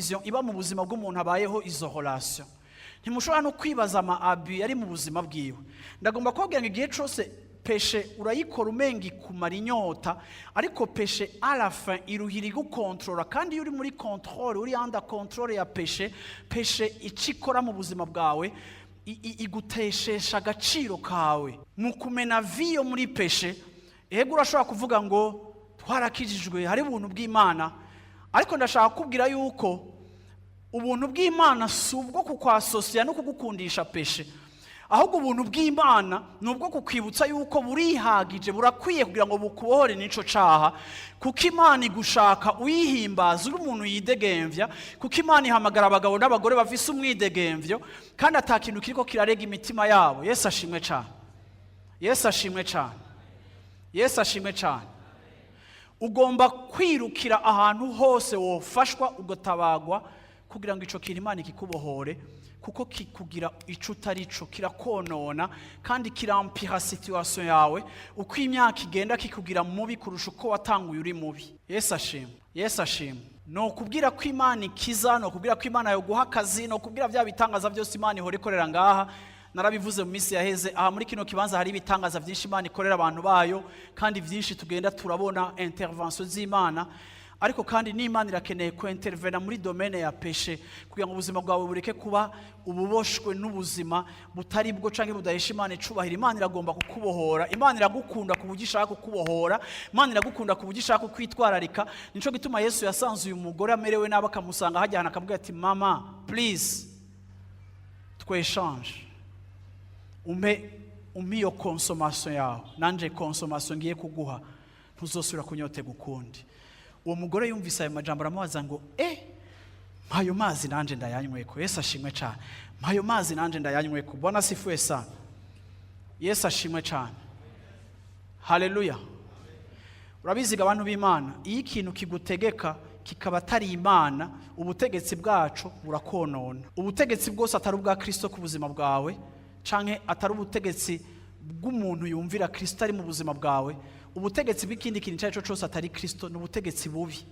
Confusion iba mu buzima bw'umuntu abayeho izo relation, ntimushobora no kwibaza ama abus yari mu buzima bwiwe. Ndagomba kubabwira ngo igihe cose péché urayikora umenga ikumara inyota, ariko péché à la fin iruhira igukontorora. Kandi iyo uri muri contrôle, uri under contrôle ya péché, péché icyo ikora mu buzima bwawe iguteshesha agaciro kawe mu kumena vie yo muri péché. Ego, urashobora kuvuga ngo twarakijijwe, hari ubuntu bw'Imana, ariko ndashaka kukubwira yuko ubuntu bw'Imana si ubwo kukwasosiya no kugukundisha péché, ahubwo ubuntu bw'Imana ni ubwo kukwibutsa yuko burihagije, burakwiye kugira ngo bukubohore n'ico caha, kuko Imana igushaka uyihimbaza uri umuntu yidegemvya, kuko Imana ihamagara abagabo n'abagore bafise umwidegemvyo kandi ata kintu kiriko kirarega imitima yabo. Yesu ashimwe cane! Yesu ashimwe cane! Yesu ashimwe cane! Ugomba kwirukira ahantu hose wofashwa, ugatabagwa, kugira ngo ico kintu Imana ikikubohore, kuko kikugira ico utari co, kirakonona kandi kirampira situation yawe. Uko imyaka igenda, kikugira mubi kurusha uko watanguye uri mubi. Yesu ashimwe! Yesu ashimwe! Ni ukubwira ko Imana ikiza, ni ukubwira ko Imana yoguha akazi, ni ukubwira bya bitangaza byose Imana ihora ikorera ngaha. Narabivuze mu minsi yaheze, aha muri kino kibanza hari ibitangaza byinshi Imana ikorera abantu bayo, kandi byinshi tugenda turabona intervention z'Imana. Ariko kandi n'Imana irakeneye ku intervena muri domaine ya péché, kugira ngo ubuzima bwawe bureke kuba ububoshwe n'ubuzima butari bwo canke budahesha Imana icubahiro. Imana iragomba kukubohora. Imana iragukunda ku buryo ishaka kukubohora. Imana iragukunda ku buryo ishaka kukwitwararika. Nico gituma Yesu yasanze uyu mugore amerewe nabi, akamusanga hajya ahantu, akamubwira ati: "Mama, please, tweshanje, umpe iyo consommation yawe, nanje consommation ngiye kuguha, ntuzosubira kunyotega ukundi." Uwo mugore yumvise ayo majambo, aramubaza ngo: "Mpayo mazi nanje ndayanyweko." Yesu ashimwe cyane! Mpayo mazi nanje ndayanyweko. Bwana asifiwe sana! Yesu ashimwe cyane! Haleluya! Urabiziga, abantu b'Imana, iyo ikintu kigutegeka kikaba atari Imana, ubutegetsi bwacu burakonona. Ubutegetsi bwose atari ubwa Kristo ku buzima bwawe, canke atari ubutegetsi bw'umuntu yumvira Kristo ari mu buzima bwawe, ubutegetsi bw'ikindi kintu icyo ari cyo cyose atari Kristo, ni ubutegetsi bubi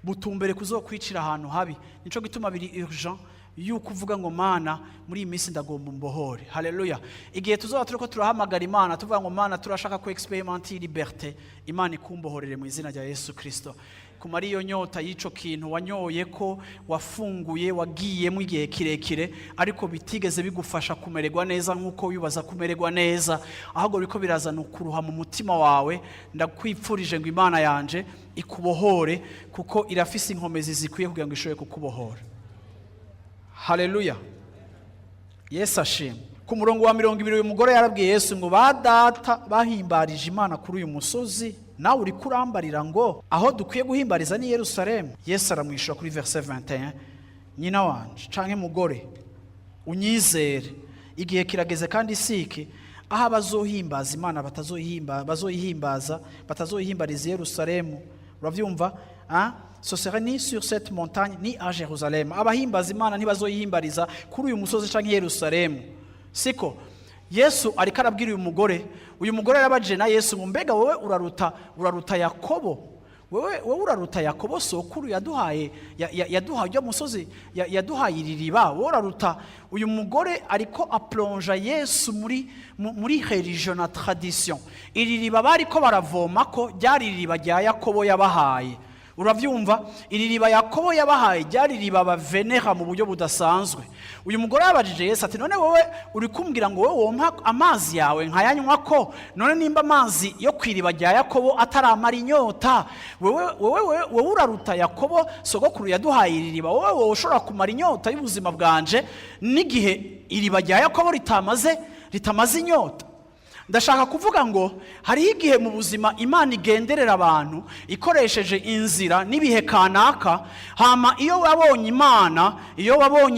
butumbere kuzokwicira ahantu habi. Nico gituma biri urgent yuko uvuga ngo: "Mana, muri iyi minsi ndagomba umbohore." Haleluya! Igihe tuzoba turiko turahamagara Imana, tuvuga ngo: "Mana, turashaka ku expérimenter liberté," Imana ikumbohorere mu izina rya Yesu Kristo. Kumara iyo nyota y'ico kintu wanyoye, ko wafunguye, wagiyemo igihe kirekire, ariko bitigeze bigufasha kumererwa neza nk'uko wibaza kumererwa neza, ahubwo biriko birazana ukuruha mu mutima wawe, ndakwipfurije ngo Imana yanje ikubohore, kuko irafise inkomezi zikwiye kugira ngo ishobore kukubohora. Haleluya! Yesu ashimwe! Ku murongo wa 20, uyu mugore yarabwiye Yesu ngo: "Ba data bahimbarije Imana kuri uyu musozi, nawe uri kurambarira ngo aho dukwiye guhimbariza ni Yerusalemu." Yesu aramwishyura kuri verset 21: "Nyina wanje canke mugore, unyizere, igihe kirageze kandi siki aho abazohimbaza Imana batazoyihimba bazoyihimbaza batazoyihimbariza i Yerusalemu." Uravyumva, hein? Ce serait ni sur cette montagne ni à Jérusalem. Abahimbaza Imana ntibazoyihimbariza kuri uyu musozi canke i Yerusalemu. Siko Yesu ariko arabwira uyu mugore. Uyu mugore yarabajije na Yesu ngo: "Mbega wowe uraruta Yakobo? Wewe uraruta Yakobo sokuru yaduhaye ujya musozi, yaduhaye iri riba? Wowe uraruta?" Uyu mugore ariko aplonja Yesu muri religion na tradition. Iri riba bariko baravoma ko ryari iriba rya Yakobo yabahaye. Uravyumva? Iri riba Yakobo yabahaye ryari riba bavenera mu buryo budasanzwe. Uyu mugore yabajije Yesu ati: "None wowe uri kumbwira ngo wowe wompa amazi yawe nkayanywa, ko none nimba amazi yo ku iriba rya Yakobo ataramara inyota, wewe uraruta Yakobo sogokuru yaduhaye iri riba? Wowe ushobora kumara inyota y'ubuzima bwanje n'igihe iriba rya Yakobo ritamaze inyota?" Ndashaka kuvuga ngo hariho igihe mu buzima Imana igenderera abantu ikoresheje inzira n'ibihe kanaka. Hama iyo wabonye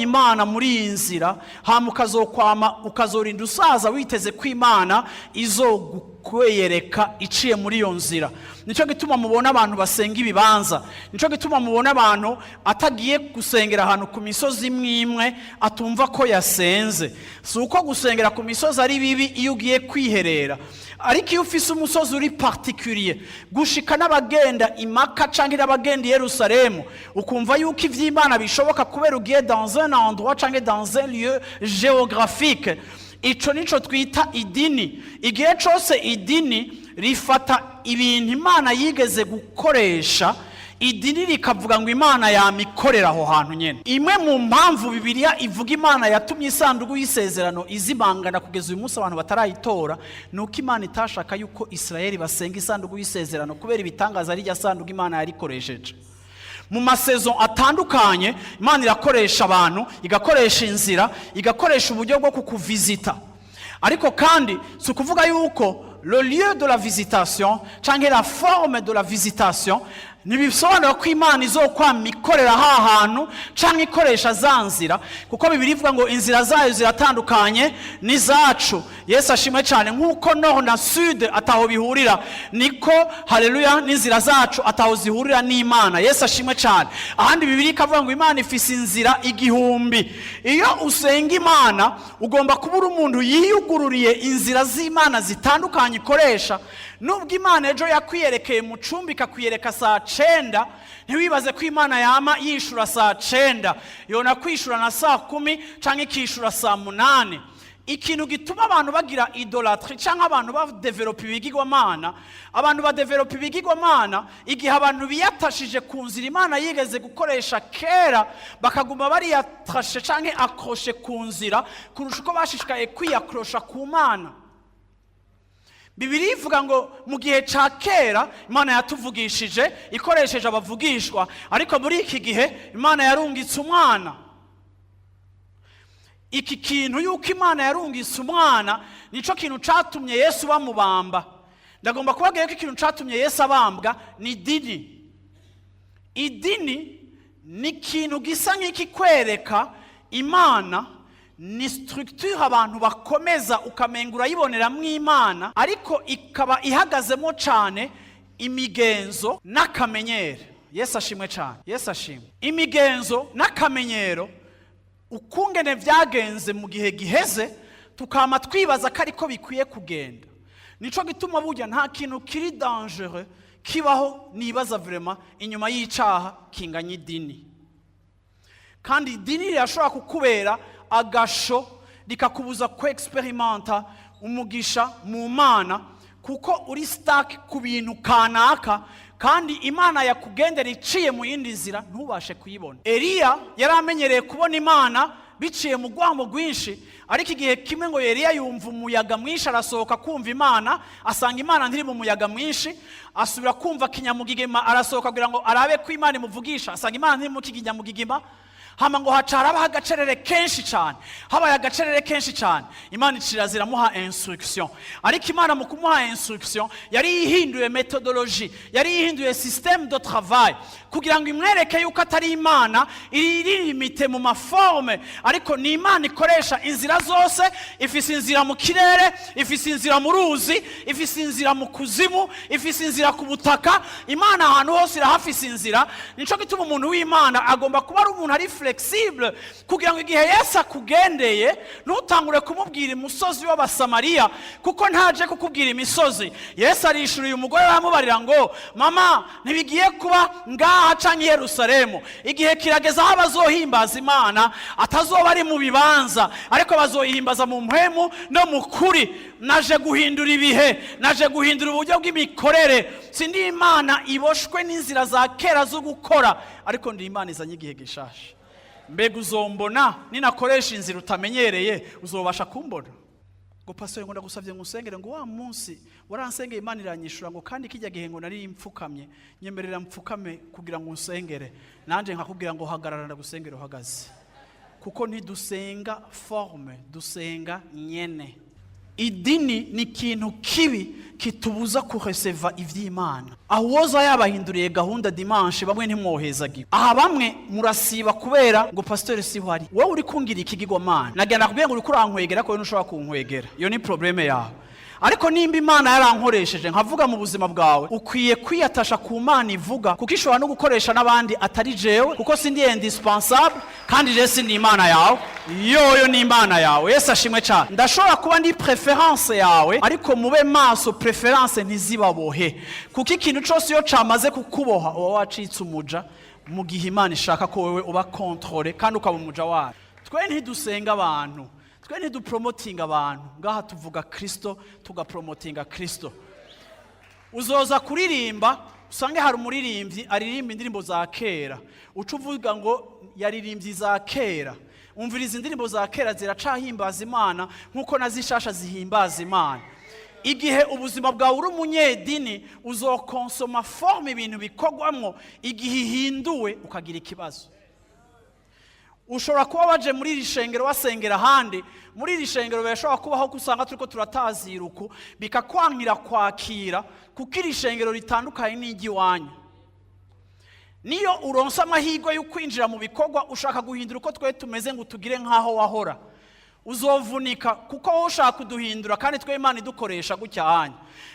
Imana muri iyi nzira, hama ukazokwama, ukazorinda usaza witeze ko Imana izogu kukweyereka iciye muri iyo nzira. Nicyo gituma mubona abantu basenga ibibanza, nicyo gituma mubona abantu atagiye gusengera ahantu ku misozi imwe imwe atumva ko yasenze. Si uko gusengera ku misozi ari bibi iyo ugiye kwiherera, ariko iyo ufise umusozi uri particulier, gushika n'abagenda Imaka canke n'abagenda i Yerusalemu, ukumva yuko ivy'Imana bishoboka kubera ugiye dans un endroit canke dans un lieu géographique, ico nico twita idini. Igihe cose idini rifata ibintu Imana yigeze gukoresha, idini rikavuga ngo Imana yamikorera aho hantu nyene. Imwe mu mpamvu Bibiliya ivuga Imana yatumye isanduku y'isezerano izimangana kugeza uyu munsi abantu batarayitora, ni uko Imana itashaka yuko Isirayeli basenga isanduku y'isezerano kubera ibitangaza rijya sanduku Imana yarikoresheje. Mu ma saisons atandukanye Imana irakoresha abantu, igakoresha inzira, igakoresha uburyo bwo kukuvizita. Ariko kandi si ukuvuga yuko le lieu de la visitation cyangwa la forme de la visitation ntibisobanura ko Imana izokwama ikorera ha hantu cyangwa ikoresha za nzira, kuko Bibiliya ivuga ngo inzira zayo ziratandukanye n'izacu. Yesu ashimwe cyane. Nk'uko nord na sud ataho bihurira, niko, haleluya, n'inzira zacu ataho zihurira n'Imana. Yesu ashimwe cyane. Ahandi Bibiliya ikavuga ngo Imana ifise inzira 1000. Iyo usenga Imana, ugomba kuba uri umuntu yiyugururiye inzira z'Imana zitandukanye ikoresha. Nubwo Imana ejo yakwiyerekeye mu cumba, ikakwiyereka saa 9, ntiwibaze ko Imana yama yishura saa 9. Yona kwishura na saa 10 cyangwa ikishura saa 8. Ikintu gituma abantu bagira idolâtrie cyangwa abantu badevelopa ibigirwamana, abantu badevelopa ibigirwamana igihe abantu biyatashije ku nzira Imana yigeze gukoresha kera, bakaguma bariyatashe cyangwa accrochés ku nzira kurusha uko bashishikaye kwiyakorosha ku Mana. Bibiliya ivuga ngo mu gihe cya kera Imana yatuvugishije ikoresheje abavugishwa, ariko muri iki gihe Imana yarungitse umwana. Iki kintu yuko Imana yarungitse umwana nicyo kintu cyatumye Yesu bamubamba. Ndagomba kubabwira ko ikintu cyatumye Yesu abambwa ni idini. Idini ni ikintu gisa nk'ikikwereka Imana, ni structure abantu bakomeza, ukamenga urayiboneramo Imana, ariko ikaba ihagazemo cyane imigenzo n'akamenyero. Yesu ashimwe cyane. Yesu ashimwe. Imigenzo n'akamenyero, ukungene byagenze mu gihe giheze, tukama twibaza ko ariko bikwiye kugenda. Nico gituma burya nta kintu kiri dangereux kibaho, nibaza vraiment, inyuma y'icaha kinganya idini. Kandi idini rirashobora kukubera agasho, rikakubuza ku expérimenta umugisha mu Mana, kuko uri stuck ku bintu kanaka, kandi Imana yakugendera iciye mu yindi nzira ntubashe kuyibona. Eliya yari amenyereye kubona Imana biciye mu rwamo rwinshi, ariko igihe kimwe ngo Eliya yumva umuyaga mwinshi, arasohoka kumva Imana, asanga Imana ntiri mu muyaga mwinshi. Asubira kumva kinyamugigima, arasohoka kugira ngo arabe ko Imana imuvugisha, asanga Imana ntiri mu kinyamugigima. Hama ngo haca harabaho agacerere kenshi cyane. Habaye agacerere kenshi cyane, Imana icira ziramuha instruction. Ariko Imana mu kumuha instruction yari yihinduye méthodologie, yari yihinduye système de travail, kugira ngo imwereke yuko atari Imana iri limitée mu ma formes, ariko ni Imana ikoresha inzira zose. Ifise inzira mu kirere, ifise inzira mu ruzi, ifise inzira mu kuzimu, ifise inzira ku butaka. Imana ahantu hose irahafise inzira. Nico gituma umuntu w'Imana agomba kuba ari umuntu ari flexible, kugira ngo igihe Yesu akugendeye ntutangure kumubwira umusozi w'Abasamariya, kuko ntaje kukubwira imisozi. Yesu arishura uyu mugore, aramubarira ngo: "Mama, ntibigiye kuba ngaha canke i Yerusalemu. Igihe kirageze aho abazohimbaza Imana atazoba ari mu bibanza, ariko bazoyihimbaza mu mpwemu no mu kuri. Naje guhindura ibihe, naje guhindura uburyo bw'imikorere. Sindi Imana iboshwe n'inzira za kera zo gukora, ariko ndi Imana izanye igihe gishasha. Mbega uzombona ninakoresha inzira utamenyereye? Uzobasha kumbona?" Ngo: "Pastor," ngo, "ndagusabye ngo usengere," ngo, "wa munsi waransengeye Imana iranyishura," ngo, "kandi kijya gihe ngo nari mfukamye, nyemerera mfukame kugira ngo unsengere." Nanjye nkakubwira ngo hagarara ndagusengere uhagaze, kuko ntidusenga forme, dusenga nyene. Idini ni ikintu kibi kitubuza kureseva ivy'Imana. Aho uwoza yabahinduriye gahunda dimanche, bamwe ntimwohezagiwe. Aha bamwe murasiba kubera ngo pasiteri siho ari. Wowe uri kungira ikigirwamana, nagenda nakubwiye ngo uriko urankwegera, ko ntushobora kunkwegera, iyo ni problème yawe. Ariko nimba Imana yarankoresheje nkavuga mu buzima bwawe, ukwiye kwiyatasha ku Mana ivuga, kuko ishobora no gukoresha n'abandi atari jewe, kuko sindi indispensable, kandi je sindi Imana yawe, yoyo ni Imana yawe. Yesu ashimwe cyane. Ndashobora kuba ndi préférence yawe, ariko mube maso, préférence ntizibabohe, kuko ikintu cyose iyo camaze kukuboha uba wacitse umuja, mu gihe Imana ishaka ko wewe uba contrôlé kandi ukaba umuja wayo. Twe ntidusenga abantu, twe ntidupromotinga abantu. Ngaha tuvuga Kristo, tugapromotinga Kristo. Uzoza kuririmba usange hari umuririmbyi aririmba indirimbo za kera, uca uvuga ngo yaririmbye iza kera. Umviriza, indirimbo za kera ziracahimbaza Imana nk'uko na zishasha zihimbaza Imana. Igihe ubuzima bwawe uri umunyedini, uzokonsoma forme ibintu bikorwamwo. Igihe ihinduwe ukagira ikibazo. Ushobora kuba waje muri iri shengero wasengera ahandi. Muri iri shengero birashobora kubaho ko usanga turiko turatazira uku, bikakwankira kwakira, kuko iri shengero ritandukanye n'iry'iwanyu. Niyo uronse amahirwe yo kwinjira mu bikorwa, ushaka guhindura uko twe tumeze ngo tugire nk'aho wahora, uzovunika, kuko wowe ushaka kuduhindura kandi twe Imana idukoresha gutya hanya.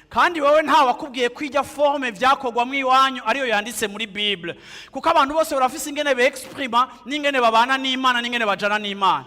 Kandi wowe nta wakubwiye ko ijya forme byakorwamo iwanyu ariyo yanditse muri Bible, kuko abantu bose barafise ingene beexprima n'ingene babana n'Imana n'ingene bajana n'Imana.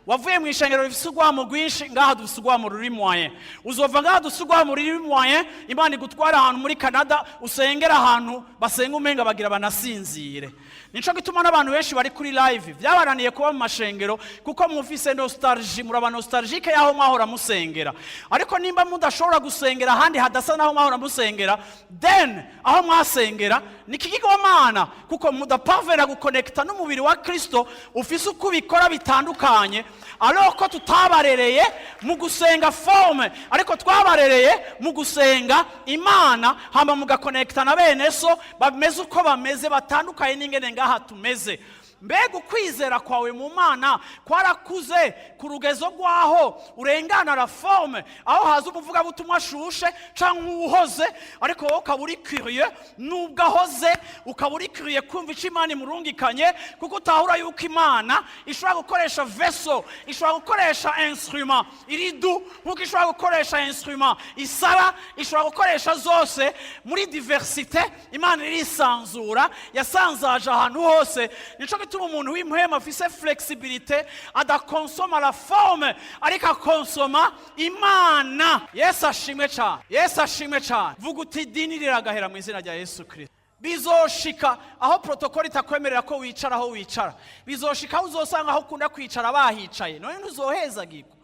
Wavuye mu ishengero rifise urwamo rwinshi, ngaha dufise urwamo ruri moyen. Uzova ngaha dufise urwamo ruri moyen, Imana igutwara ahantu muri Canada, usengera ahantu basenga umenga bagira banasinzire. Nico gituma n'abantu benshi bari kuri live byabananiye kuba mu mashengero, kuko mufise nostalgie, muraba nostalgique y'aho mwahora musengera. Ariko nimba mudashobora gusengera ahandi hadasa n'aho mwahora musengera, then aho mwasengera ni ikigirwamana, kuko mudaparvena gukonekita n'umubiri wa Kristo ufise uko ubikora bitandukanye. Alors ko tutabarereye mu gusenga forme, ariko twabarereye mu gusenga Imana, hama mugakonekita na bene so bameze uko bameze, batandukanye n'ingene ngaha tumeze. Mbega ukwizera kwawe mu Mana kwarakuze ku rugezo rw'aho urengana la forme, aho haza umuvugabutumwa ashushe cyangwa uwuhoze, ariko wowe ukaba uri curieux, nubwo ahoze ukaba uri curieux kumva icyo Imana imurungikanye, kuko utahura yuko Imana ishobora gukoresha vaisseau, ishobora gukoresha instrument iri doux nk'uko ishobora gukoresha instrument isara, ishobora gukoresha zose muri diversité. Imana irisanzura, yasanzaje ahantu hose. Nico gituma umuntu w'impwemu afise flexibilité, adakonsoma la forme, ariko akonsoma Imana. Yesu ashimwe cyane, Yesu ashimwe cyane. Vuga uti: "Idini riragahera mu izina rya Yesu Kirisito." Bizoshika aho protocole itakwemerera ko wicara aho wicara. Bizoshika aho uzosanga aho ukunda kwicara bahicaye, none ntuzohezagirwa.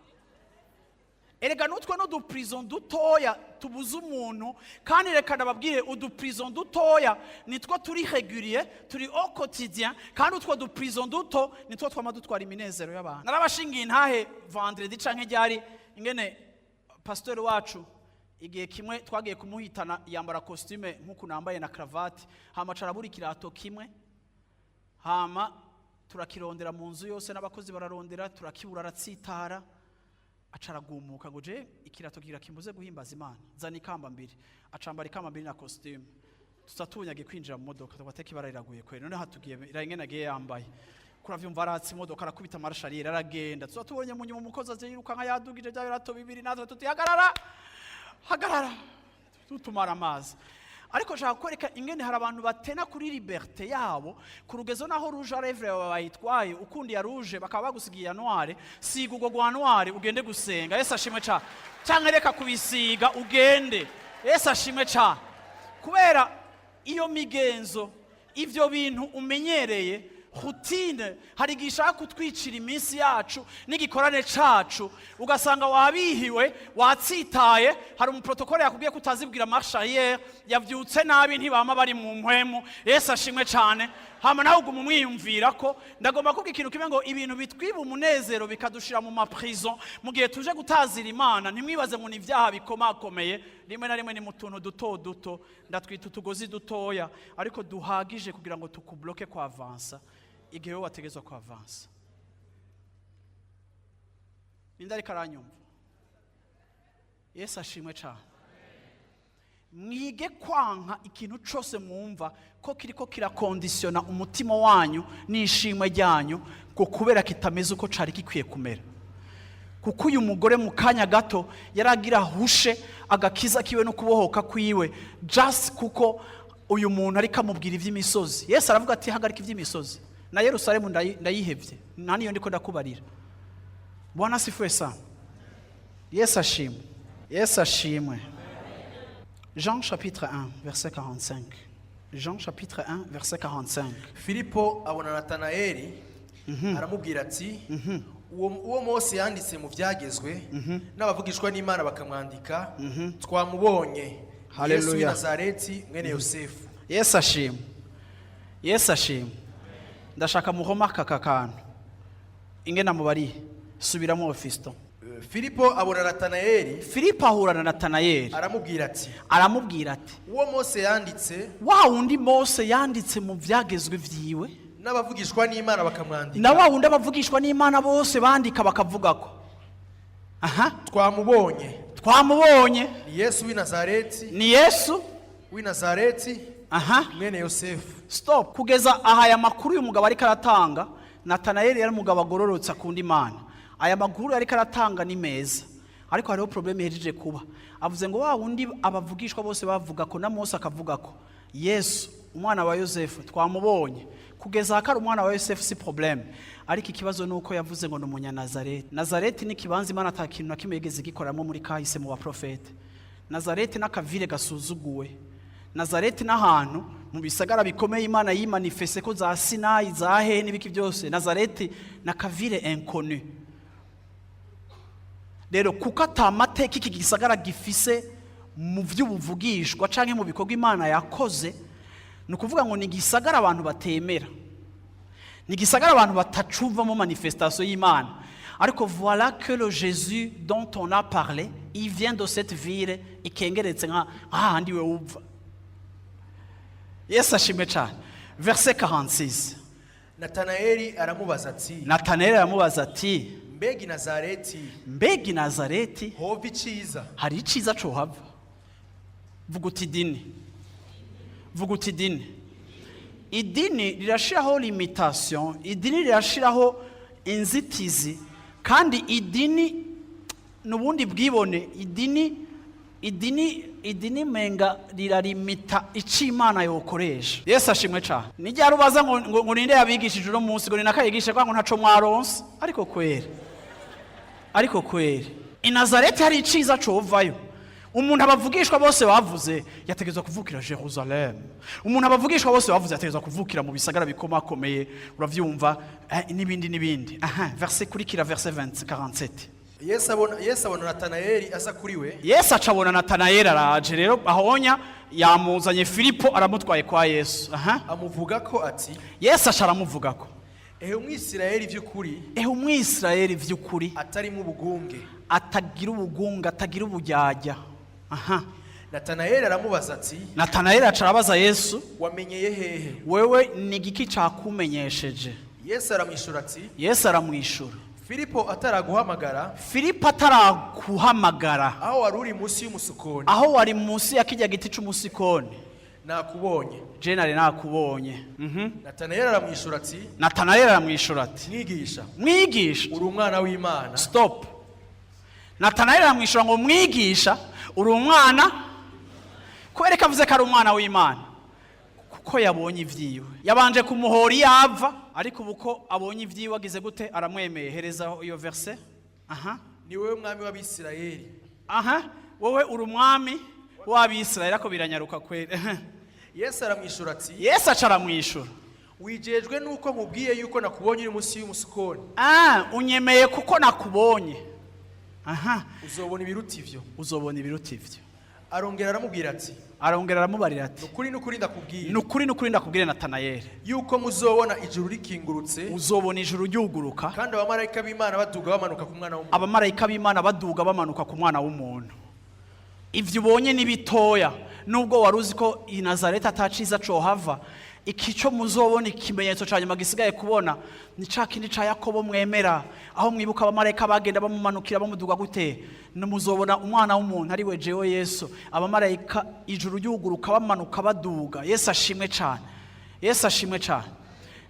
Erega n'utwo n'uduprison dutoya tubuza umuntu. Kandi reka nababwire, uduprison dutoya nitwo turi régulier, turi au quotidien, kandi utwo duprison duto nitwo twama dutwara iminezero y'abantu. Narabashingiye intahe vendredi canke ryari, ingene pasteur wacu igihe kimwe twagiye kumuhitana, yambara costume nk'uku nambaye na cravate, hama aca arabura ikirato kimwe. Hama turakirondera mu nzu yose, n'abakozi bararondera, turakibura. Aratsitara, aca aragumuka ngo: "Je ikirato kigira kimbuze guhimbaza Imana, zana ikamba mbiri." Acambara ikamba mbiri na costume, tuza tubonye kwinjira mu modoka, tugateka ibara riraguye kweri. None hatugiye irangene agiye yambaye, kuravyumva, aratse imodoka, arakubita marche arrière, aragenda. Tuza tubonye mu nyuma umukozi aje yiruka nka yadugije bya birato bibiri, natwe tuti: "Hagarara, hagarara!" Tutumara amazi. Ariko nshaka kwereka ingene hari abantu batena kuri liberté yabo ku rugezo naho rouge à lèvres yawe bayitwaye, ukundi ya rouge bakaba bagusigiye ya noire. Siga urwo rwa noire ugende gusenga. Yesu ashimwe cyane. Cyangwa reka kubisiga ugende. Yesu ashimwe cyane. Kubera iyo migenzo, ibyo bintu umenyereye, routine, hari igihe ishaka kutwicira iminsi yacu n'igikorane cacu, ugasanga wabihiwe, watsitaye. Hari umuprotocole yakubwiye ko utazibwira marche arrière, yavyutse nabi, ntibama bari mu mpwemu. Yesu ashimwe cyane. Hama nawe uguma umwiyumvira ko. Ndagomba kuvuga ikintu kimwe, ngo ibintu bitwiba umunezero bikadushira mu maprison mu gihe tuje gutazira Imana, ntimwibaze ngo ni ibyaha bikomakomeye. Rimwe na rimwe ni mu tuntu duto duto, ndatwita utugozi dutoya, ariko duhagije kugira ngo tukubloke kwavansa igihe wowe wategezwa kwavansa. Ninde ariko aranyumva? Yesu ashimwe cyane. Mwige kwanka ikintu cyose mwumva ko kiriko kirakondisiyona umutima wanyu n'ishimwe ryanyu, ngo kubera kitameze uko cari gikwiye kumera. Kuko uyu mugore mu kanya gato yaragira ahushe agakiza kiwe no kubohoka kwiwe, just kuko uyu muntu ariko amubwira iby'imisozi. Yesu aravuga ati: "Hagarika iby'imisozi, na Yerusalemu ndayihevye, nta niyo ndiko ndakubarira." Bwana asifiwe sana. Yesu ashimwe, Yesu ashimwe. Jean chapitre 1 verset 45. Jean chapitre 1 verset 45. Filipo abona Natanayeli, aramubwira ati: Uwo Mose yanditse mu byagezwe, n'abavugishwa n'Imana bakamwandika, twamubonye, Yesu w'i Hallelujah. Nazareti, mwene Yosefu." Yesu ashimwe, Yesu ashimwe. Ndashaka muhomaka aka kantu ingena mubariye. Subiramo, Fiston. Filipo abona Natanayeli. Filipo ahura na Natanayeli. Aramubwira ati: Aramubwira ati: "Uwo Mose yanditse, wa wundi Mose yanditse mu byagezwe vyiwe, n'abavugishwa n'Imana bakamwandika, na wa wundi abavugishwa n'Imana bose bandika bakavuga ko, aha, twamubonye, twamubonye, ni Yesu w'i Nazareti, ni Yesu w'i Nazareti, mwene Yosefu." Stop. Kugeza aha, aya makuru uyu mugabo ariko aratanga, Natanayeli yari umugabo agororotse, akunda Imana. Aya makuru ariko aratanga ni meza, ariko hariho problème ihejeje kuba. Avuze ngo wa wundi abavugishwa bose bavuga ko, na Mose akavuga ko, Yesu umwana wa Yosefu, twamubonye. Kugeza aha, kari umwana wa Yosefu si problème, ariko ikibazo ni uko yavuze ngo ni umunyanazareti. Nazareti ni ikibanza Imana ata kintu na kimwe yigeze gikoramo muri kahise mu baprofete. Nazareti n'akavile gasuzuguwe. Nazareti n'ahantu mu bisagara bikomeye Imana yimanifeste ko za Sinayi, za hehe n'ibiki byose. Nazareti na kavile inconnu. Rero kuko ata mateka iki gisagara gifise mu by'ubuvugishwa canke mu bikorwa Imana yakoze, ni ukuvuga ngo ni igisagara abantu batemera, ni igisagara abantu batacumvamo manifestation y'Imana. Ariko voilà que le Jésus dont on a parlé, il vient de cette ville ikengeretse nka hahandi we wumva. Yesu ashimwe cyane. Verset 46. Natanayeli aramubaza ati: Natanayeli aramubaza ati: "Mbega i Nazareti "Mbega i Nazareti hova iciza?" hari iciza cohava?" Vuga uti idini, vuga uti idini. Idini rirashiraho limitation, idini rirashiraho inzitizi, kandi idini n'ubundi bwibone. Idini menga rirarimita ico Imana yokoresha. Yesu ashimwe cane. Nijya rubaza ngo ninde yabigishije uno munsi, ngo ni nakayigishe, kwa ngo ntaco mwaronse. Ariko kweri, ariko kweri, i Nazareti hari iciza covayo? Umuntu abavugishwa bose bavuze yategezwa kuvukira Jerusalem. Umuntu abavugishwa bose bavuze yategezwa kuvukira mu bisagara bikomakomeye, uravyumva, n'ibindi n'ibindi. Aha, verset kurikira, verset 20 47. Yesu abona Natanayeli aza kuri we. Yesu acabona Natanayeli araje. Rero ahonya yamuzanye Filipo, aramutwaye kwa Yesu. Aha. Amuvuga ko ati: Yesu aca aramuvugako: "Ehe Umwisirayeli by'ukuri, "Ehe Umwisirayeli vy'ukuri, atarimo ubugunge." atagira ubugunga, atagira ubujyajya." Aha. Natanayeli aramubaza ati: Natanayeli aca arabaza Yesu: "Wamenyeye hehe?" "Wewe ni igiki cakumenyesheje?" Yesu aramwishura ati: Yesu aramwishura: "Filipo ataraguhamagara, "Filipo ataraguhamagara, aho wari uri munsi y'umusukoni, aho wari munsi ya kijya giti c'umusikoni, nakubonye." je nari nakubonye." Natanayeli aramwishura ati: Natanayeli aramwishura ati: "Mwigisha, "Mwigisha, uri umwana w'Imana." Stop. Natanayeli aramwishura ngo: "Mwigisha, uri umwana." Kubera ko avuze ko ari umwana w'Imana, kuko yabonye ibyiwe. Yabanje kumuhora iyo ava, ariko ubu ko abonye ibyiwe, agize gute? Aramwemeye. Hereza iyo verset. Aha. "Ni wowe mwami w'Abisirayeli." Aha, "Wowe uri umwami w'Abisirayeli." Ariko biranyaruka kweri. Yesu aramwishura ati: Yesu aca aramwishura: "Wijejwe nuko nkubwiye yuko nakubonye uri munsi y'umusukoni? "Ah, unyemeye kuko nakubonye?" Aha. Uzobona ibiruta ivyo." "Uzobona ibiruta ivyo." Arongera aramubwira ati: Arongera aramubarira ati: "Nukuri, nukuri, ndakubwira, "Ni ukuri, ni ukuri, ndakubwire Natanayeli, yuko muzobona ijuru rikingurutse, uzobona ijuru ryuguruka, kandi abamarayika b'Imana baduga bamanuka ku Mwana w'umuntu." abamarayika b'Imana baduga bamanuka ku Mwana w'umuntu." Ivyo ubonye ni bitoya. Nubwo wari uzi ko i Nazareti ataciza cohava, iki cyo muzobona, ikimenyetso cya nyuma gisigaye kubona, ni ca kindi ca Yakobo mwemera, aho mwibuka abamarayika bagenda bamumanukira, bamuduga gute. Muzobona umwana w'umuntu, ari we jewe Yesu, abamarayika, ijuru ryuguruka, bamanuka, baduga. Yesu ashimwe cyane, Yesu ashimwe cyane.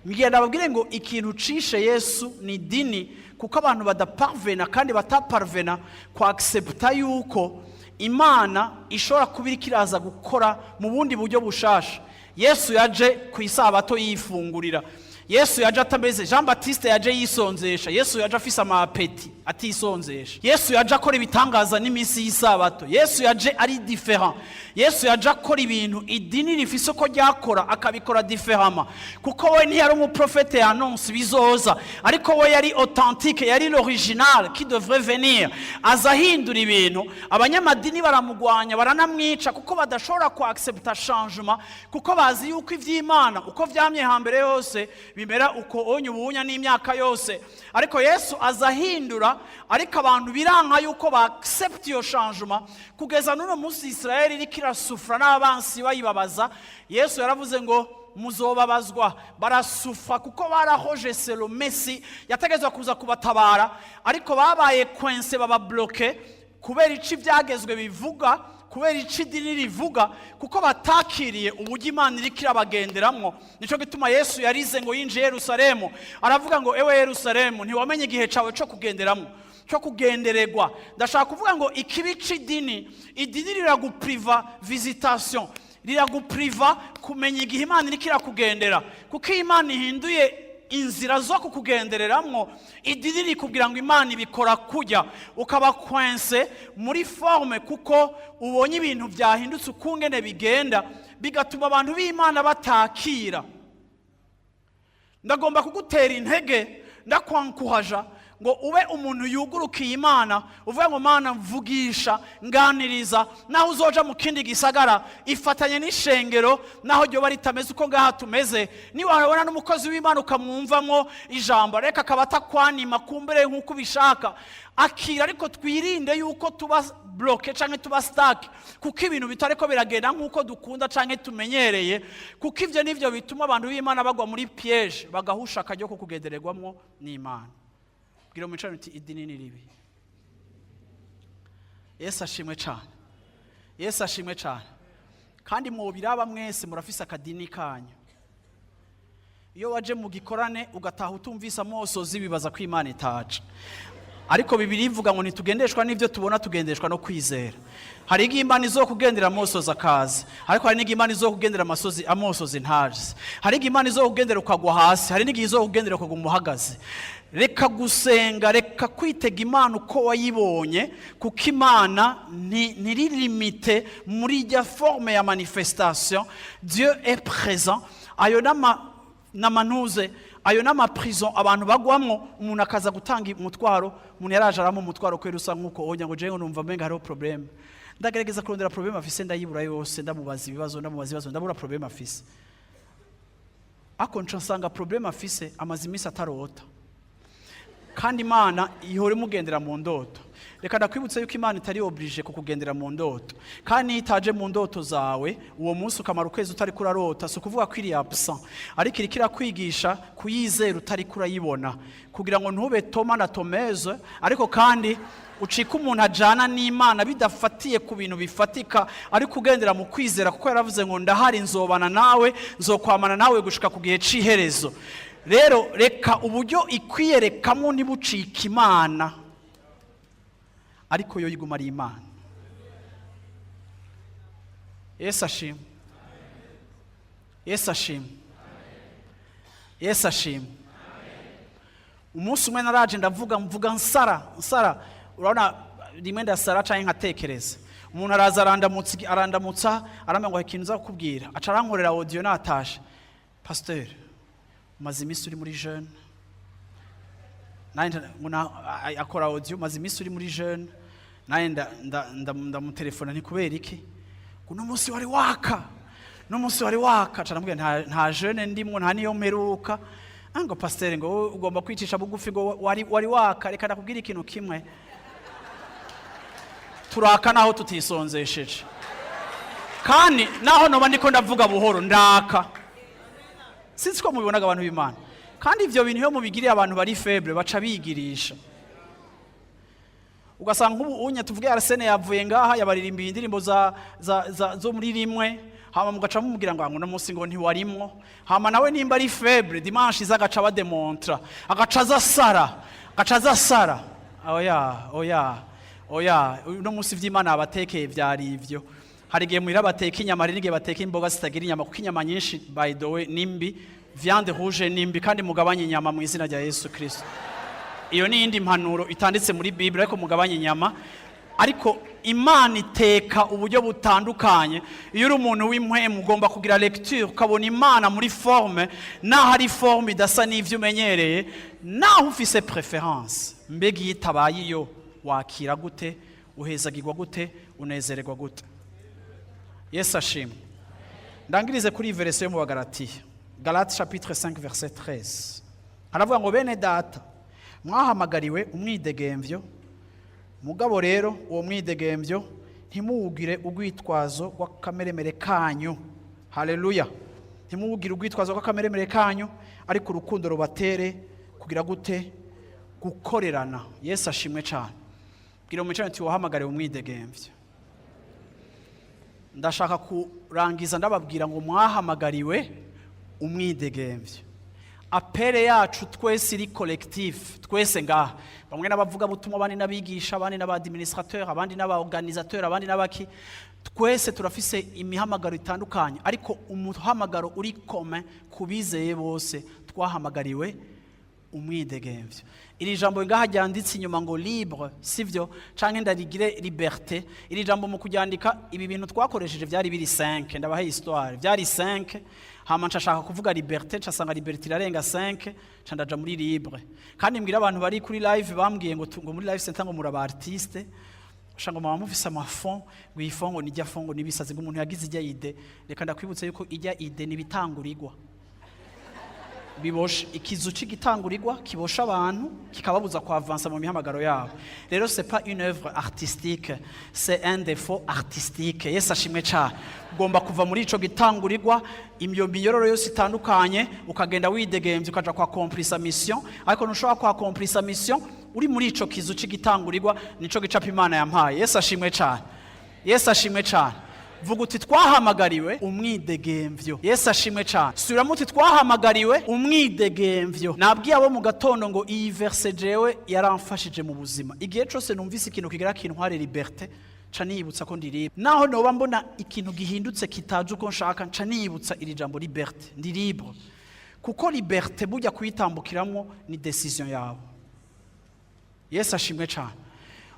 Mbwira ndababwire ngo ikintu cishe Yesu ni idini, kuko abantu badaparvena kandi bataparvena kwaccepta yuko Imana ishobora kuba iriko iraza gukora mu bundi buryo bushasha. Yesu yaje ku isabato yifungurira. Yesu yaje atameze. Jean Baptiste yaje yisonzesha. Yesu yaje afise ama appétit, atisonzesha. Yesu yaje akora ibitangaza n'iminsi y'isabato. Yesu yaje ari différent. Yesu yaje akora ibintu idini rifise uko ryakora, akabikora différemment, kuko we ntiyari umuprofete annonce bizoza, ariko we yari authentique, yari l'original qui devrait venir. Aza ahindura ibintu, abanyamadini baramugwanya, baranamwica, kuko badashobora kuaccepta changement, kuko bazi yuko ivy'Imana uko vyamye hambere yose bimera uko onye ubunya n'imyaka yose. Ariko Yesu aza ahindura, ariko abantu biranka yuko baaccepta iyo changement. Kugeza n'uno munsi Israel iriko irasufra n'abansi bayibabaza. Yesu yaravuze ngo muzobabazwa. Barasufa kuko barahojese le Messie yategezwa kuza kubatabara, ariko babaye coincés, baba bloqués kubera ico ibyagezwe bivuga, kubera ico idini rivuga, kuko batakiriye uburyo Imana iriko irabagenderamwo. Nico gituma Yesu yarize ngo yinjiye Yerusalemu, aravuga ngo: "Ewe Yerusalemu, ntiwamenye igihe cawe co kugenderamwo, cyo kugenderegwa." Ndashaka kuvuga ngo ikibi c'idini, idini riragupriva visitation, riragupriva kumenya igihe Imana iriko irakugendera, kuko iyo Imana ihinduye inzira zo kukugendereramwo, idini rikubwira ngo Imana ibikora kujya, ukaba coincé muri forme kuko ubonye ibintu byahindutse ukungene bigenda, bigatuma abantu b'Imana batakira. Ndagomba kugutera intege, ndakwankuhaja ngo ube umuntu yugurukiye Imana, uvuge ngo: "Mana, mvugisha, nganiriza." Naho uzoja mu kindi gisagara, ifatanye n'ishengero naho ryoba ritameze uko ngaha tumeze. Niba wabona n'umukozi w'Imana ukamwumvamwo ijambo, reka akaba atakwanima kumbere nk'uko ubishaka, akira. Ariko twirinde yuko tuba bloqué canke tuba stuck kuko ibintu bitariko biragenda nk'uko dukunda canke tumenyereye, kuko ivyo nivyo bituma abantu b'Imana bagwa muri piège, bagahusha akaryo ko kugendererwamwo n'Imana. Bwira umwicarane uti: "Idini ni ribi." Yesu ashimwe cane, Yesu ashimwe cane. Kandi mwobiraba mwese murafise akadini kanyu. Iyo waje mu gikorane ugataha utumvise amosozi, bibaza ko Imana itaca. Ariko Bibiri ivuga ngo ntitugendeshwa n'ibyo tubona, tugendeshwa no kwizera. Hari igihe Imana izokugendera amosozi akaza, ariko hari n'igihe Imana izokugendera amasozi amosozi ntaje. Hari igihe Imana izokugendera ukagwa hasi, hari n'igihe izokugendera ukaguma uhagaze. Reka gusenga, reka kwitega Imana uko wayibonye, kuko Imana ntiri limité muri ijya forme ya manifestation. Dieu est présent. Ayo n'ama n'amanuze, ayo n'ama prison abantu bagwamwo. Umuntu akaza gutanga umutwaro, umuntu yaraje arama umutwaro kwera usa nk'uko onya ngo jewe numva mbenga hariho problème. Ndagerageza kurondera problème afise, ndayibura yose. Ndamubaza ibibazo, ndamubaza ibibazo, ndabura problème afise. Ako nca nsanga problème afise, amaze iminsi atarota, kandi Imana ihora imugendera mu ndoto. Reka ndakwibutsa yuko Imana itari obligé kukugendera mu ndoto, kandi iyo itaje mu ndoto zawe uwo munsi, ukamara ukwezi utari kurarota, si ukuvuga ko iri absent, ariko iriko irakwigisha kuyizera utari kurayibona, kugira ngo ntube Toma na Tomeze, ariko kandi ucike umuntu ajana n'Imana bidafatiye ku bintu bifatika, ariko ugendera mu kwizera, kuko yaravuze ngo: "Ndahari, nzobana nawe, nzokwamana nawe gushika ku gihe c'iherezo." Rero reka uburyo ikwiyerekamo ntibucike Imana, ariko yo iguma ari Imana. Yesu ashimwe, Yesu ashimwe, Yesu ashimwe. Umunsi umwe naraje ndavuga, mvuga nsara nsara. Urabona rimwe ndasara cyangwa nkatekereza. Umuntu araza arandamutsa, arandamutsa, arambwira ngo hari ikintu nza kukubwira. Aca arankorera audio natashe: "Pasteur, umaze iminsi uri muri jeûne." Nanjye ngo akora audio: "Umaze iminsi uri muri jeûne." Nanjye ndamutelefona: "Ni kubera iki?" Ngo: "Uno munsi wari waka, uno munsi wari waka." Aca aramubwira: Nta jeûne ndimwo, nta niyo mperuka." Ah, ngo: "Pasteur, ngo wowe ugomba kwicisha bugufi, ngo wari waka." Reka ndakubwira ikintu kimwe: turaka naho tutisonzesheje, kandi naho noba ndiko ndavuga buhoro, ndaka. Sinzi ko mubibonaga, abantu b'Imana. Kandi ivyo bintu iyo mubigiriye abantu bari faible, baca bigirisha. Ugasanga nk'ubu unye tuvuge Arsene yavuye ngaha, yabaririmbiye indirimbo za, za, za, zo muri rimwe, Hama mugaca mumubwira ngo uno munsi ngo ntiwarimwo. Hama nawe nimba ari faible, dimanche iza agaca bademontra, agaca aza asara, agaca aza asara. Oya, oya, oya! Uno munsi ivy'Imana yabatekeye vyari ivyo. Hari igihe muhira bateka inyama, hari n'igihe bateka imboga zitagira inyama, kuko inyama nyinshi, by the way, ni mbi. Viande rouge ni mbi, kandi mugabanye inyama mu izina rya Yesu Kristo. Iyo ni iyindi mpanuro itanditse muri Bible, ariko mugabanye inyama. Ariko Imana iteka uburyo butandukanye. Iyo uri umuntu w'impwemu, ugomba kugira lecture, ukabona Imana muri forme, naho ari forme idasa n'ivyo umenyereye, naho ufise préférence. Mbega iyo itabaye iyo, wakira gute? Uhezagirwa gute? Unezererwa gute? Yesu ashimwe. Ndangirize kuri iyi verset yo mu Bagalatiya, Galates chapitre 5 verset 13. Haravuga ngo: "Bene Data, mwahamagariwe umwidegemvyo. Mugabo rero uwo mwidegemvyo ntimuwugire urwitwazo rw'akameremere kanyu." Haleluya! "Ntimuwugire urwitwazo rw'akameremere kanyu, ariko urukundo rubatere kugira gute? Gukorerana." Yesu ashimwe cyane. Bwira mu uti: "Wahamagariwe umwidegemvyo." Ndashaka kurangiza ndababwira ngo mwahamagariwe umwidegemvyo. Appel yacu twese iri collectif, twese ngaha, bamwe n'abavuga butumwa, abandi n'abigisha, abandi n'aba administrateur, abandi n'aba organisateur, abandi n'abaki, twese turafise imihamagaro itandukanye, ariko umuhamagaro uri commun ku bizeye bose, twahamagariwe umwidegemvyo. Iri jambo ngaha ryanditse inyuma ngo "libre", sivyo? Canke ndarigire "liberté"? Iri jambo mu kuryandika, ibi bintu twakoresheje vyari biri 5. Ndabahe histoire: vyari 5, hama nshashaka kuvuga "liberté", ncasanga "liberté" irarenga 5, nca ndaja muri "libre". Kandi mbwira abantu bari kuri live, bambwiye ngo ngo muri Life Center ngo muraba artiste usanga ngo mama mufise ama fonds, ngo iyi fond ngo nijya fond, ngo nibisazi, ngo umuntu yagize ijya idée. Reka ndakwibutsa yuko ijya idée nibitangurirwa biboshe, ikizu c'igitangurirwa kibosha abantu, kikababuza kuavansa mu mihamagaro yabo. Rero c'est pas une œuvre artistique, c'est un défaut artistique. Yesu ashimwe cyane. Ugomba kuva muri ico gitangurirwa, iyo minyororo yose itandukanye, ukagenda widegemvya, ukaja kwa accomplisa mission. Ariko ntushobora kwa accomplisa mission uri muri ico kizu c'igitangurirwa. Nico gicapo Imana yampaye. Yesu ashimwe cyane. Yesu ashimwe cyane. Vuga uti: "Twahamagariwe umwidegemvyo." Yesu ashimwe cyane. Subiramo uti: "Twahamagariwe umwidegemvyo." Nabwiye abo mu gatondo ngo iyi verset jewe yaramfashije mu buzima. Igihe cyose numvise ikintu kigira kintware liberté, nca niyibutsa ko ndi libre. Naho noba mbona ikintu gihindutse kitaje uko nshaka, nca niyibutsa iri jambo "liberté", ndi libre. Kuko liberté burya kuyitambukiramwo ni décision yawe. Yesu ashimwe cyane.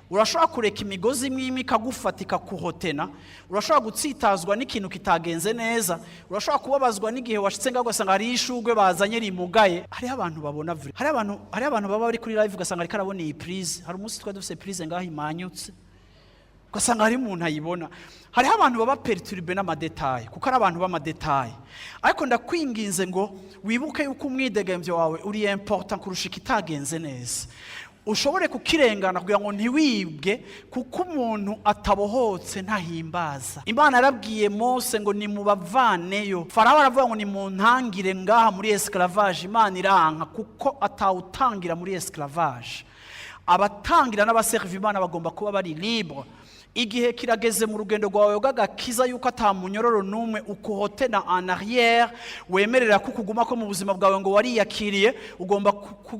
Urashobora kureka imigozi imwe imwe ikagufata, ikakuhotena. Urashobora gutsitazwa n'ikintu kitagenze neza. Urashobora kubabazwa n'igihe washitse ngaho ugasanga hariho ishugwe bazanye rimugaye. Hariho abantu babona vrai, hariho abantu baba bari kuri live, ugasanga ariko arabona iyi prise. Hari umunsi twari dufise prise ngaho imanyutse, ugasanga hari umuntu ayibona. Hariho abantu baba perturbés n'ama détails, kuko ari abantu b'ama détails. Ariko ndakwinginze ngo wibuke yuko umwidegemvyo wawe uri important kurusha ikitagenze neza, ushobore kukirengana kugira ngo ntiwibwe, kuko umuntu atabohotse ntahimbaza Imana. Yarabwiye Mose ngo nimubavaneyo. Farawo aravuga ngo nimuntangire ngaha muri esclavage. Imana iranka, kuko atawutangira muri esclavage. Abatangira n'abaserva Imana bagomba kuba bari libre. Igihe kirageze mu rugendo rwawe rw'agakiza yuko ata munyororo n'umwe ukuhotena en arrière, wemerera ko ukuguma ko mu buzima bwawe ngo wariyakiriye. Ugomba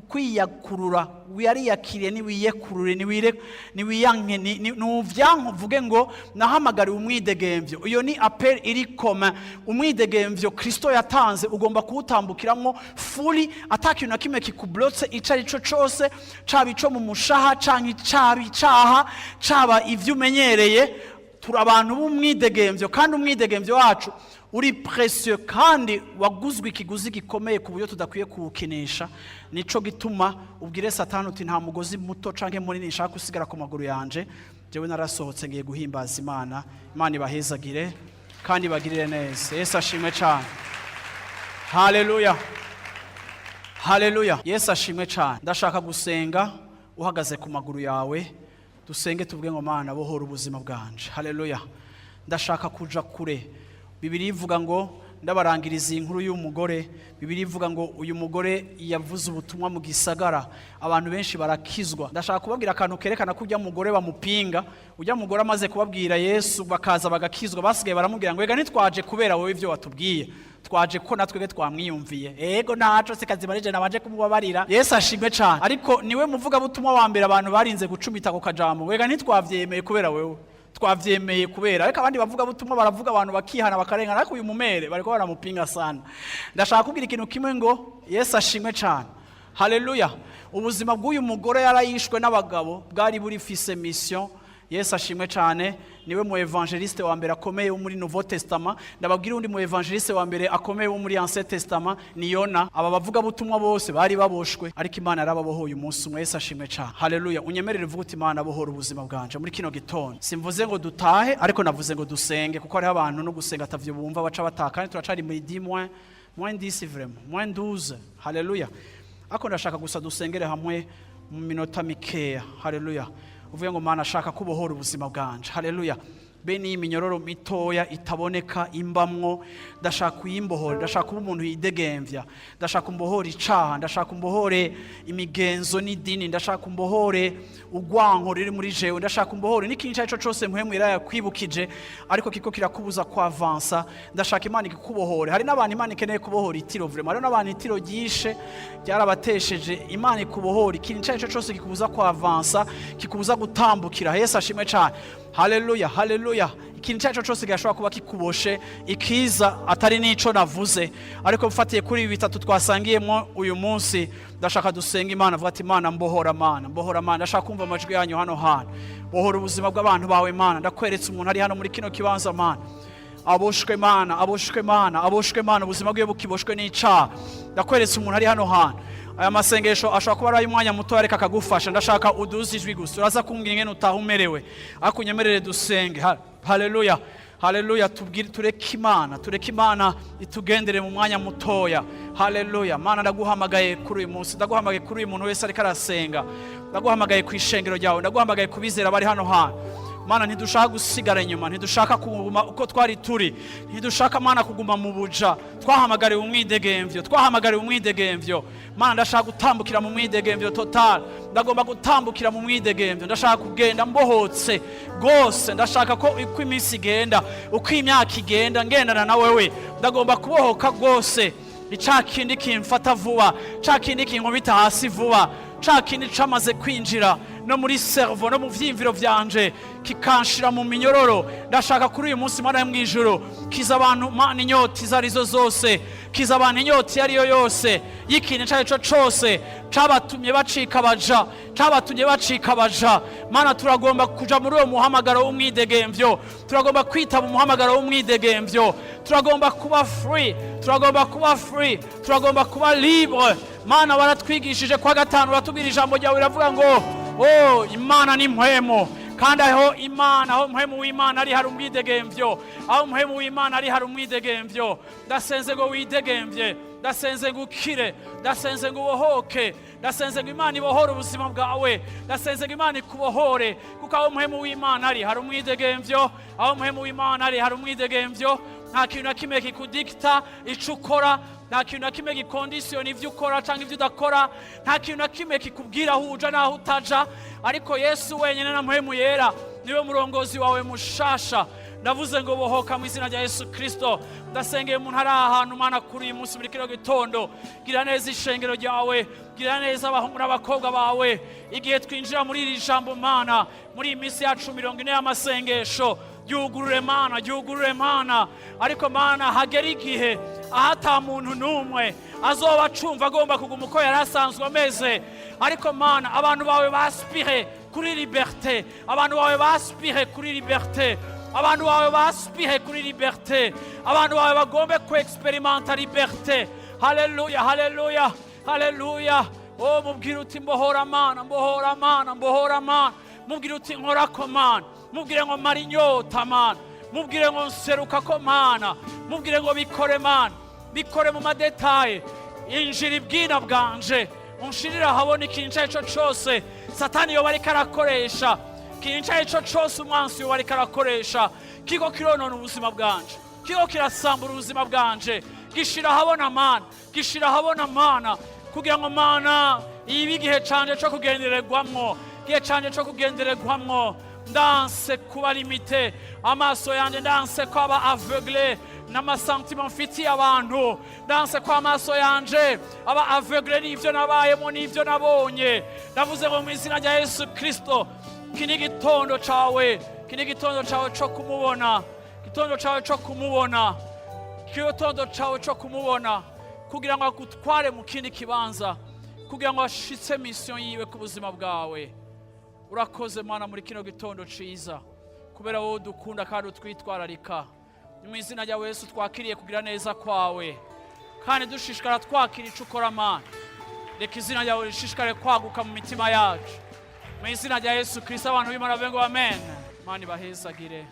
kwiyakurura. Wariyakiriye, niwiyekurure, niwire, niwiyanke, nuvyanke, uvuge ngo nahamagariwe umwidegemvyo. Iyo ni appel iri commun. Umwidegemvyo Kristo yatanze ugomba kuwutambukiramwo fully, ata kintu na kimwe kikublotse, ico ari cyo cose, caba ico mu mushaha canke caba icaha, caba ivyo umenyereye. Turi abantu b'umwidegemvyo, kandi umwidegemvyo wacu uri précieux kandi waguzwe ikiguzi gikomeye ku buryo tudakwiye kuwukinisha. Nico gituma ubwire Satani uti: "Nta mugozi muto canke munini nshaka gusigara ku maguru yanje. Jewe narasohotse, ngiye guhimbaza Imana." Imana ibahezagire kandi ibagirire neza. Yesu ashimwe cyane. Haleluya, haleluya! Yesu ashimwe cyane. Ndashaka gusenga uhagaze ku maguru yawe. Dusenge, tuvuge ngo: "Mana, bohora ubuzima bwanje." Haleluya! Ndashaka kuja kure. Bibiliya ivuga ngo Ndabarangiriza iyi nkuru y'umugore. Bibiliya ivuga ngo uyu mugore yavuze ubutumwa mu gisagara, abantu benshi barakizwa. Ndashaka kubabwira akantu kerekana ko ujya mugore bamupinga. Ujya mugore amaze kubabwira Yesu, bakaza bagakizwa, basigaye baramubwira ngo: "Ega ntitwaje kubera wowe ibyo watubwiye, twaje ko natwebwe twamwiyumviye." Ego, ntaco sikazibarije nabanje kumubabarira. Yesu ashimwe cane. Ariko niwe muvugabutumwa wa mbere abantu barinze gucumita ku kajambo: "Wega ntitwavyemeye kubera wewe, twavyemeye kubera." Ariko abandi bavuga butumwa baravuga, abantu bakihana, bakarengana, ariko uyu mumere bariko baramupinga sana. Ndashaka kubwira ikintu kimwe ngo Yesu ashimwe cane, haleluya. Ubuzima bw'uyu mugore yarayishwe n'abagabo bwari burifise mission. Yesu ashimwe cyane. Niwe mu évangéliste wa mbere akomeye wo muri Nouveau Testament. Ndababwira undi mu évangéliste wa mbere akomeye wo muri Ancien Testament ni Yona. Aba bavuga butumwa bose bari baboshwe, ariko Imana yarababohoye umunsi umwe. Yesu ashimwe cyane, haleluya. Unyemerere uvuge uti: "Imana, bohora ubuzima bwanje." Muri kino gitondo simvuze ngo dutahe, ariko navuze ngo dusenge, kuko hariho abantu no gusenga atavyo bumva, baca bataha. Kandi turacari muri 10 moins 10, vraiment moins 12, haleluya. Ariko ndashaka gusa dusengere hamwe mu minota mikeya, haleluya. Uvuge ngo: "Mana, ashaka kubohora ubuzima bwanje." Haleluya. Bene iyi minyororo mitoya itaboneka imbamwo, ndashaka kuyimbohora. Ndashaka kuba umuntu yidegemvya. Ndashaka umbohore icaha, ndashaka umbohore imigenzo n'idini, ndashaka umbohore urwanko ruri muri jewe, ndashaka umbohore n'ikintu icyo ari cyo cyose Mpwemu yakwibukije ariko kiko kirakubuza kwavansa. Ndashaka Imana ikikubohore. Hari n'abantu Imana ikeneye kubohora itiro, vraiment. Hari n'abantu itiro ryishe, ryarabatesheje. Imana ikubohora ikintu icyo ari cyo cyose kikubuza kwavansa, kikubuza gutambukira. Yesu ashimwe cyane, haleluya, haleluya. Ikintu icyo ari cyo cyose gishobora kuba kikuboshe, ikiza atari n'ico navuze, ariko mfatiye kuri ibi bitatu twasangiyemo uyu munsi, ndashaka dusenga Imana. Avuga ati: "Imana, mbohora. Mana, mbohora. Mana." Ndashaka kumva amajwi yanyu hano hantu. Bohora ubuzima bw'abantu bawe, Mana. Ndakweretse umuntu ari hano muri kino kibanza, Mana, aboshwe, Mana, aboshwe, Mana, aboshwe, Mana, ubuzima bwiwe bukiboshwe n'icaha. Ndakweretse umuntu ari hano hantu. Aya masengesho ashobora kuba ari ay'umwanya muto, ariko akagufasha. Ndashaka uduze ijwi gusa, uraza kumbwira ingene utaha umerewe, ariko unyemerere dusenge. Haleluya, haleluya. Tubwire, tureke Imana, tureke Imana itugendere mu mwanya mutoya. Haleluya. Mana, ndaguhamagaye kuri uyu munsi, ndaguhamagaye kuri uyu muntu wese ariko arasenga, ndaguhamagaye ku ishengero ryawe, ndaguhamagaye ku bizera bari hano hantu. Mana, ntidushaka gusigara inyuma, ntidushaka kuguma uko twari turi, ntidushaka, Mana, kuguma mu buja. Twahamagariwe umwidegemvyo, twahamagariwe umwidegemvyo. Mana, ndashaka gutambukira mu mwidegemvyo total. Ndagomba gutambukira mu mwidegemvyo. Ndashaka kugenda mbohotse rwose. Ndashaka ko uko iminsi igenda, uko imyaka igenda, ngendana na wewe. Ndagomba kubohoka rwose. Ica kindi kimfata vuba, ca kindi kinkubita hasi vuba, ca kindi camaze kwinjira no muri cerveau no mu vyiyumviro vyanje, kikanshira mu minyororo, ndashaka kuri uyu munsi, Mana yo mw'ijuru, kiza abantu, Mana, inyota izo arizo zose. Kiza abantu inyota iyo ariyo yose y'ikintu icyo ari cyo cose cabatumye bacika abaja, cabatumye bacika abaja. Mana, turagomba kuja muri uwo muhamagaro w'umwidegemvyo. Turagomba kwitaba umuhamagaro w'umwidegemvyo. Turagomba kuba free, turagomba kuba free, turagomba kuba libre. Mana, waratwigishije kwa gatanu, uratubwira, ijambo ryawe riravuga ngo: "Oh, Imana ni mpwemu, kandi aho Imana, aho Mpwemu w'Imana ari, hari umwidegemvyo. Aho Mpwemu w'Imana ari, hari umwidegemvyo." Ndasenze ngo widegemvye, ndasenze ngo ukire, ndasenze ngo ubohoke, ndasenze ngo Imana ibohore ubuzima bwawe, ndasenze ngo Imana ikubohore, kuko aho Mpwemu w'Imana ari, hari umwidegemvyo. Aho Mpwemu w'Imana ari, hari umwidegemvyo. Nta kintu na kimwe kikudikita ico ukora, nta kintu na kimwe gikondisiyona ivyo ukora cyangwa ivyo udakora, nta kintu na kimwe kikubwira aho uja n'aho utaja, ariko Yesu wenyine na Mpwemu Yera niwe murongozi wawe mushasha. Ndavuze ngo bohoka mu izina rya Yesu Kirisito. Ndasengeye umuntu ari ahantu, Mana, kuri uyu munsi, muri kino gitondo. Gira neza ishengero ryawe, gira neza abahungu n'abakobwa bawe. Igihe twinjira muri iri jambo, Mana, muri iyi minsi yacu 40 y'amasengesho, ryugurure, Mana, ryugurure, Mana. Ariko Mana, hagera igihe aho ata muntu n'umwe azoba acumva agomba kuguma uko yari asanzwe ameze. Ariko Mana, abantu bawe baspire kuri liberté, abantu bawe baspire kuri liberté, abantu bawe baspire kuri liberté, abantu bawe bagombe ku expérimenta liberté. Haleluya, haleluya, haleluya. Oh, mubwire uti: "Mbohora, Mana, mbohora, Mana, mbohora, Mana." Mubwire uti: "Nkorako, Mana." Mubwire ngo: "Mara inyota, Mana." Mubwire ngo: "Nseruka ko, Mana." Mubwire ngo: "Bikore, Mana, bikore mu ma détails. Injira ibwina bwanje, unshirire ahabona ikintu icyo ari cyo cyose Satani yoba ariko arakoresha, ikintu icyo ari cyo cyose umwansi yoba ariko arakoresha kiko kironona ubuzima bwanje, kiko kironona ubuzima bwanje." Kiriko kirasambura ubuzima bwanje, gishira ahabona, Mana, gishira ahabona, Mana, kugira ngo, Mana, ibe igihe canje co kugendererwamwo, igihe canje co kugendererwamwo. Ndanse kuba limité, amaso yanje ndanse ko aba aveugle n'ama sentiments mfitiye abantu, ndanse ko amaso yanje aba aveugle n'ivyo nabayemo n'ivyo nabonye. Ndavuze ngo mu izina rya Yesu Kristo, iki ni igitondo cawe, iki ni igitondo cawe co kumubona, igitondo cawe co kumubona, igitondo cawe co kumubona, kugira ngo agutware mu kindi kibanza, kugira ngo ashitse mission yiwe ku buzima bwawe. Urakoze, Mana, muri kino gitondo ciza, kubera wowe udukunda kandi utwitwararika. Ni mu izina rya Yesu twakiriye kugira neza kwawe, kandi dushishikara twakira ico ukora. Mana, reka izina ryawe rishishikare kwaguka mu mitima yacu, mu izina rya Yesu Kristo. Abantu b'Imana bavuge ngo amen. Imana ibahezagire.